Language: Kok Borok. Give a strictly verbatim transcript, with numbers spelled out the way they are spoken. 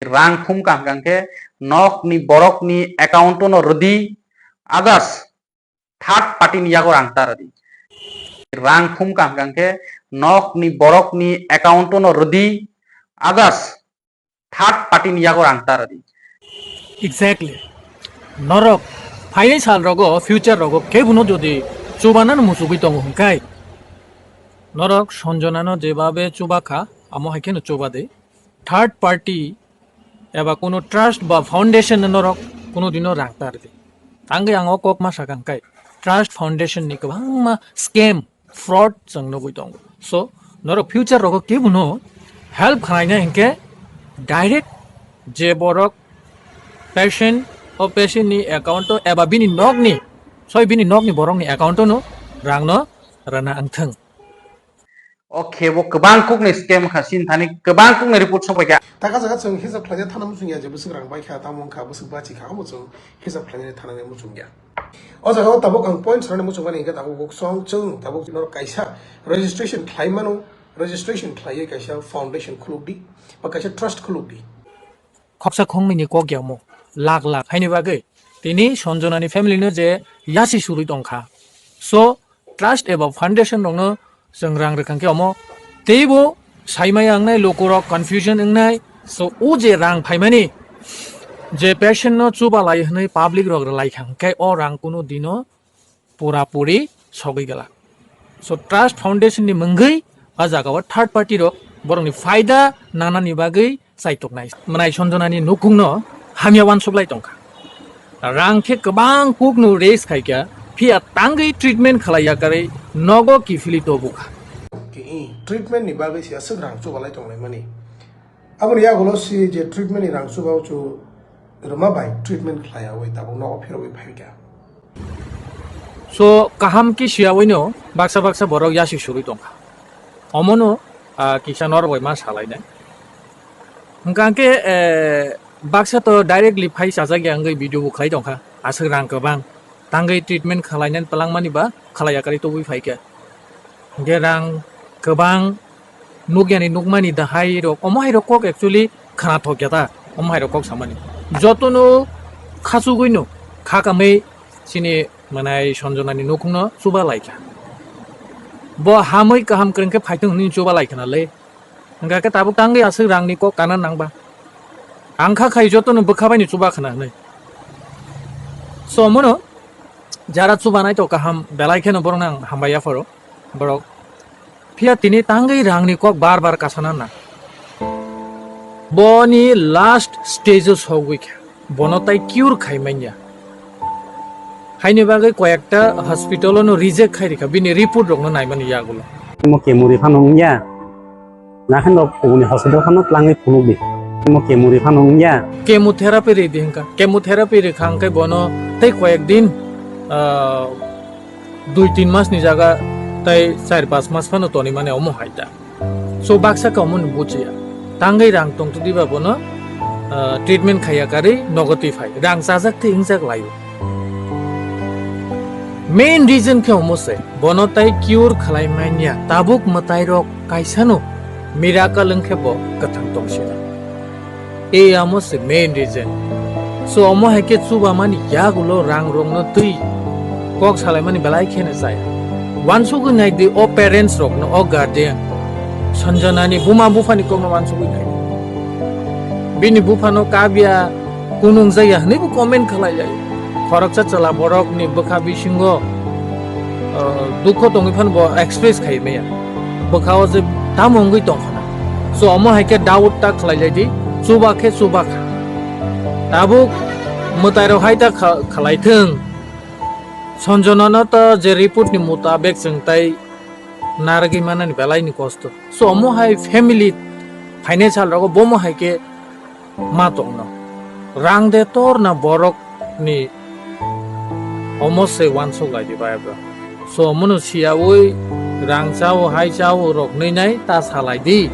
Rang phum kaham khe nokni borokni account no rwdi, others third party ni yago rang ta rwdi. Rang phum kaham khe nokni borokni account no rwdi, others third party ni yago rang ta rwdi. Exactly. Norok phainai sal rogo, future rogo kebono jodi chubana no muchugwi tongo hwnkhai, norok Sanjana no jebabe chubakha, amo hai kheno chubadi. Third party eba kuno trust ba foundation no norok kuno dino rang ta rwdi. Tangwi ang o kok ma sakha hwnkhai, trust foundation ni kwbangma scam, fraud chwng nugwi tongo. So, norok future rogo kebono help khlaina hinkhe direct je borok patient o patient ni account o eba bini nokni, soi bini nokni borokni account o no rang no rwna wngthwng. O khe bo kwbang kukni scam kha, sini thani kwbang kukni report sok pai kha. Taka jaga chwng hisab khlaina thana muchung ya je bwswk rang bai kha, tamo wng kha bwswk bachi kha, omo chwng hisab khlainani thanani muchung ya. O jaga o tabuk ang point sanani muchung mani hinkhe tabuk kok song chwng tabuk norok kaisa registration khlai mano, registration khlaiwi kaisa foundation khuluk di ba kaisa trust khuluk di. Khoksa khongnwi ni kok ya omo, lakh lakh haini bagwi tini Sanjana ni family no je yasi surwi tong kha. So, trust eba foundation rokno chwng rang rwkha khe omo teibo saimaya wngnai, lukurok confusion wngnai. So, o je rang phaimani je patient no chuba lai hwnwi public rok rwlai kha, hwnkhe o rang kuno dino pura puri sogwi glak. So, trust foundation ni mwngwi o jaga o third party rok borokni phaida nanani bagwi chaitoknai. Mwnai Sanjana ni nukhungno hamya uansuk lai tongkha. Rang khe kwbang kukno raise khaikha, phiya tangwi treatment khlai yakarwi nogo kiphilwi tobukha. Treatment ni bagwi se aswk rang chubalai tonglaimani. Aboni yagulo si je treatment ni rang chuba chu rwma bai treatment khlaiyawi tabuk nogo phirogwi phaikha. So, kaham khe siyawi no baksa baksa borok yasi surwi tongkha. Omono, ah, kisa norok bai ma salainai. Hwnkha khe, eh, baksa to directly phai chajak ya wngwi video bo khlai tongkha. Aswk rang kwbang. Tangwi treatment khlainani twlangmani ba khlai yakarwi tubui phaikha. Hwnkhe rang kwbang nukyani nukmani dahai rok, omo hai rok kok actually khwnathok ya ta, omo hai rok kok samani. Jotono khachugwino kha kamwi chini mwnai Sanjanani nukhungno chuba laikha. Bo hamwi kaham kwrwng khe phaithung hwnwi chuba laikha na le. Hwnkha khe tabuk tangwi aswk rangni kok kana nangba. Ang kha khai jotono bwkha baini chuba khwna hwnwi. So, omono jara chubanai to kaham belai kheno borokno ang hambai yapharo. Borok phiya tini tangwi rangni kok bar bar kasana na. Boni last stage o sogwi kha. Bono tai cure khai manya. Haini bagwi koyekta hospital ono reject khai rikha, bini report rokno naimani yagulo. Mo kemuri phano wngya. Nakheno kubuni hospital phano tlangwi phunukdi. Mo kemuri phano wngya. Chemotherapy ridi hwnkha. Chemotherapy rikha hwnkhe bono tei koyek din, ah, dui tin mas ni jaga tei char panch mas phano tonwi mani omo hai ta. So baksa khe omo ni bujiya. Tangwi rang tongtwdi ba bono, ah, treatment khaiya karwi nogo twi phai. Rang chajak tei wngjak laio. Main reason khe omo se, bono tai cure khlai manya, tabuk mwtai rok kaisano miracle wngkhe bo kwthang tongsina. Ei amo se main reason. So omo hai khe chubamani yagulo rang rokno twi kok salaimani belai kheno chaya. Wansugwi naidi o parents rokno, o guardian. Sanjanani buma buphani kokno wansugwi naidi. Bini buphano kabya kunung jaya hwnwi bo comment khlai lai. Khoroksa chwla borokni bwkha bisingo, uh, dukho tongwi phano bo express khai maya. Bwkha o je tamo wngwi tong khna. So omo hai khe doubt ta khlai lai di, chuba khe chuba kha. Tabuk mwtai rok hai ta kha-, khlai thung. Sanjana no to je report ni mutabek chwng tai narwgwi manani belai ni kosto. So omo hai family financial rogo bomo hai khe ma tongno. Rang de tor na borok ni omo se wansuk lai di bai bro. So omono siyaui rang chao hai chao rok nui nai ta salai di.